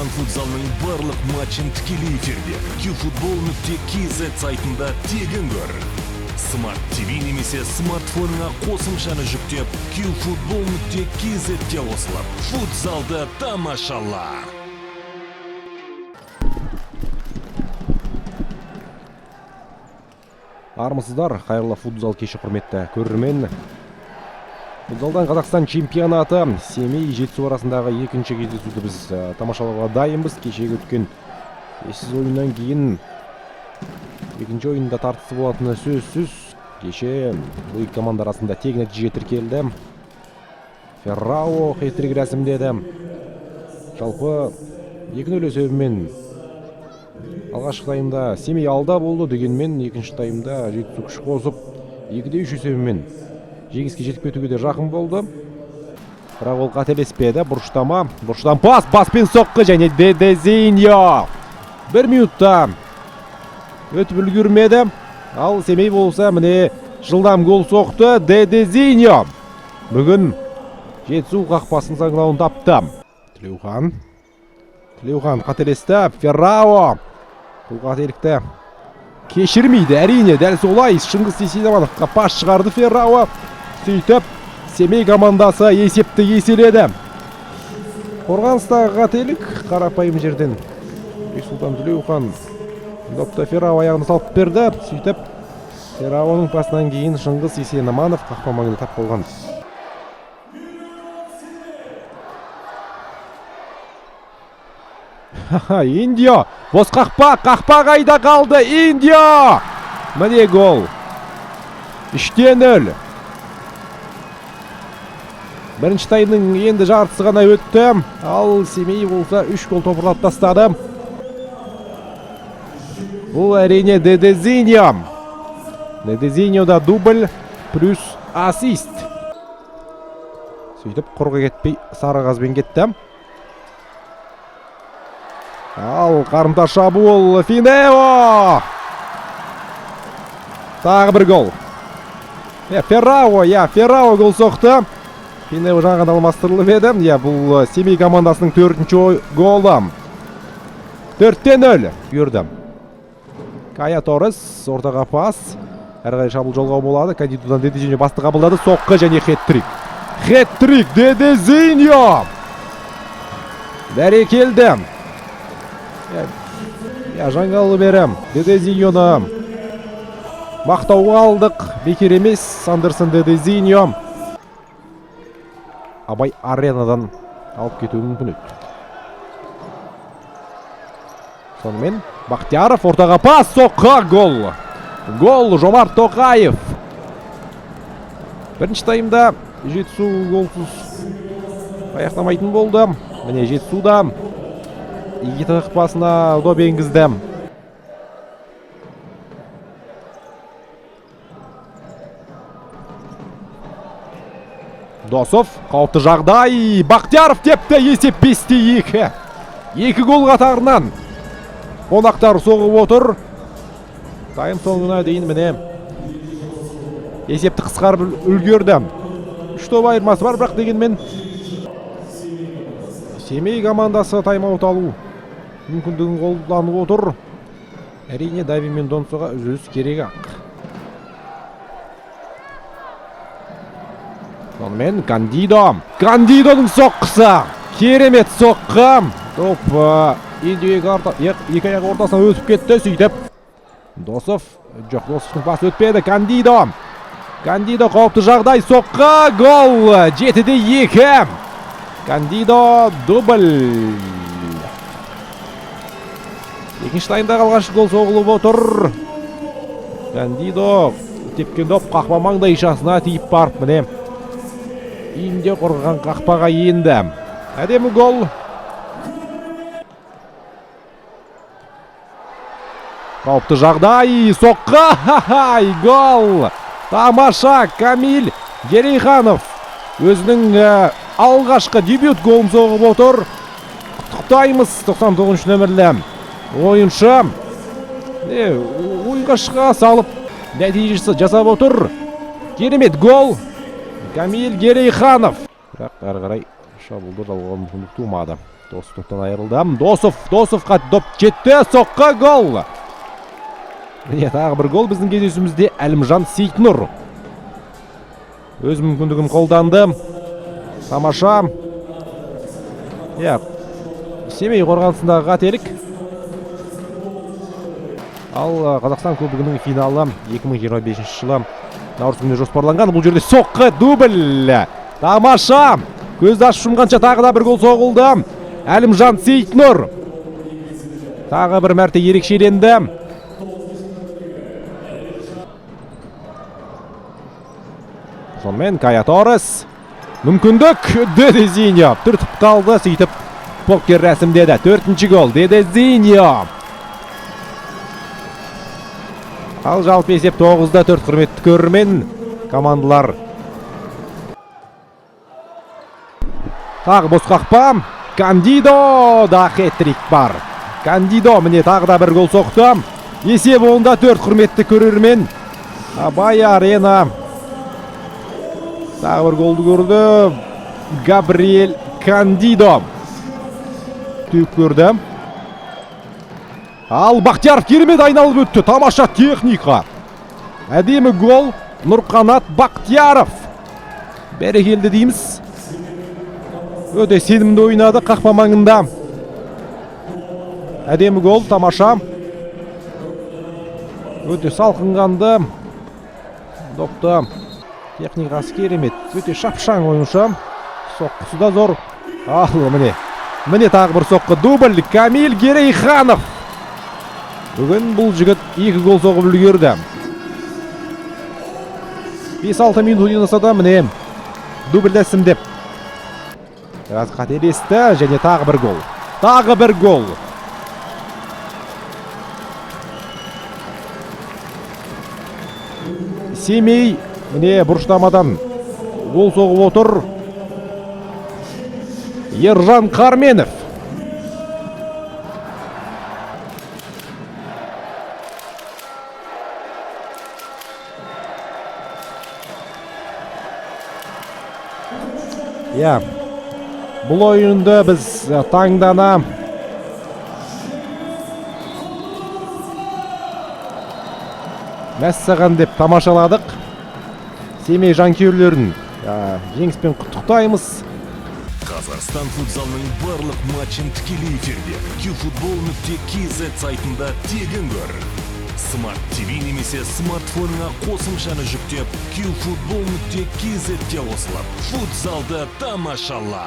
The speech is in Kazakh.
Қазақстан футзалының барлық матчын тікелей эфирде qfootball.kz сайтында тегін көр. Smart TV немесе смартфоныңа қосымшаны жүктеп, qfootball.kz-те қосылып, футзалды тамашала. Армысыздар, қайырлы футзал кеші, құрметті көрермен. Футзалдан Қазақстан чемпионаты, Семей, Жетісу арасындағы екінші кездесуді біз тамашалауға дайынбыз. Кешегі өткен ессіз ойыннан кейін екінші ойында тартысты болатыны сөзсіз. Кеше бұл екі команда арасында тең нәтиже тіркелді. Феррао хет-трик рәсімдеді. Жалпы 2-0 есебімен алғашқы таймда Семей алда болды, дегенмен екінші таймда Жетісу күш қосып, 2-3 есебімен жеңіске жетіп кетуге де жақын болды. Бірақ ол қателеспеді. Бұрыштама, бұрыштан пас, баспен соққы және Дедезиньо. Бір минутта өтіп үлгермеді. Ал Семей болса, міне, жылдам гол соқты Дедезиньо. Бүгін Жетісу қақпасының саңылауын тапты. Тілеухан. Тілеухан қателесті. Феррао бұл қателікті кешірмейді. Әрине, дәл солай Шыңғыс Есенамановқа пас шығарды Феррао. Сөйтіп, Семей командасы есепті еселеді. Қорғаныстағы қателік, қарапайым жерден Бексұлтан Тілеухан допты Феррао аяғына салып берді. Сөйтіп, Ферраоның пасынан кейін Шыңғыс Есенаманов қақпа маңында тап болған. Ха-ха, Индио! Бос қақпа, қақпа қайда қалды? Индио! Міне гол. 3-0. Бірінші таймның енді жартысы ғана өтті. Ал Семей болса 3 гол топырлап тастады. Бұл, әрине, Дедезиньо. Дедезиньо да дубль плюс ассист. Сөйтіп құрғы кетпей сары қазбен кетті. Ал қарымта шабуыл, Финео! Тағы бір гол. Феррао, я, Феррао гол соқты. Финео жаңа ғана алмастырылып еді. Я, бұл Семей командасының төртінші голы. 4-0. Көрді. Кая Торрес ортаға пас. Әрі қарай шабуыл жолға болады. Кандидодан Дедезиньо басты қабылдады. Соққы және хет-трик. Хет-трик Дедезиньо! Бәрекелді. Я, жаңғалы бері Дедезиньоны мақтауға алдық. Бекер емес, Сандерсон Дедезиньо Абай аренадан алып кетуі мүмкін еді. Сонымен Бақтияров, ортаға пас, соққы, гол. Гол, Жомарт Тоқаев. Бірінші таймда Жетісу голсыз аяқтамайтын болды. Міне, Жетісу да Игита қақпасына доп енгізді. Досов, қауіпті жағдай, Бақтияров тепті, есеп 5-2. Екі гол қатарынан қонақтар соғып отыр. Тайм соңына дейін, міне, есепті қысқарып үлгерді. 3 доп айырмасы бар, бірақ дегенмен Семей командасы тайм-аут алу мүмкіндігін қолданып отыр. Әрине, Дави мен Донсоға үзіліс керек ақ. Сонымен Кандидо. Кандидоның соққысы. Керемет соққы. Доп енді екі аяқ ортасынан өтіп кетті. Сөйтіп Досов, жоқ, Досовтың пасы өтпеді. Кандидо. Кандидо, қауіпті жағдай, соққы, гол. 7-2. Кандидо дубль. Екінші таймда алғашқы гол соғылып отыр. Кандидо тепкен доп қақпа маңдайшасына тиіп барып, міне, үйінде қорғаған қақпаға енді. Әдемі гол. Қауіпті жағдай, соққы, ха-хай, гол. Тамаша, Камиль Герейханов өзінің алғашқы дебют голын соғып отыр. Құттықтаймыз, 99 нөмірлі ойыншы. Ойынға шыға салып нәтижесі жасап отыр. Керемет гол. Камиль Герейханов. Бірақ әрі қарай шабуылды жалғауға мүмкіндік тумады. Досов топтан айырылды. Досовқа доп жетті, соққы, гол. Міне тағы бір гол біздің кездесуімізде. Әлімжан Сейтнұр өз мүмкіндігін қолданды. Тамаша. Иә, Семей қорғанысындағы қателік. Ал Қазақстан кубогының финалы 2025 жылы наурыз күніне жоспарланған. Бұл жерде соққы, дубль. Тамаша. Көзді ашып жұмғанша тағы да бір гол соғылды. Әлімжан Сейтнұр тағы бір мәрте ерекшеленді. Сонымен Кая Торрес, мүмкіндік, Дедезиньо түртіп қалды, сөйтіп покер рәсімдеді. 4-ші гол Дедезиньо. Ал жалпы есеп 9-4, құрметті көрермен. Командалар тағы бос қақпа. Кандидо да хет-трик бар. Кандидо міне тағы да бір гол соқты. Есеп 10-4, құрметті көрермен. Абай Арена тағы бір голды көрді. Габриэль Кандидо теуіп көрді. Ал Бақтияров керемет айналып өтті. Тамаша техника. Әдемі гол. Нұрқанат Бақтияров. Бәрекелді дейміз. Өте сенімді ойнады қақпа маңында. Әдемі гол, тамаша. Өте салқынғанды. Допты техникасы керемет. Өте шапшаң ойыншы. Соққысы да зор. Ал міне. Міне тағы бір соққы, дубль. Камиль Герейханов. Бүгін бұл жігіт 2 гол соғып үлгерді. 5-6 минут ойнаса да міне дубль рәсімдеп. Біраз қателесті және тағы бір гол. Тағы бір гол. Семей міне бұрыштамадан гол соғып отыр. Ержан Қарменов. Иә, бұл ойынды біз таңдана мәссаған деп тамашаладық. Семей жанкүйерлерін жеңіспен құттықтаймыз. Қазақстан футзалының барлық матчын тікелей эфирде qfootball.kz сайтында тегін көр. Smart TV немесе смартфоныңа қосымшаны жүктеп qfootball.kz-те қосылып, футзалды тамашала.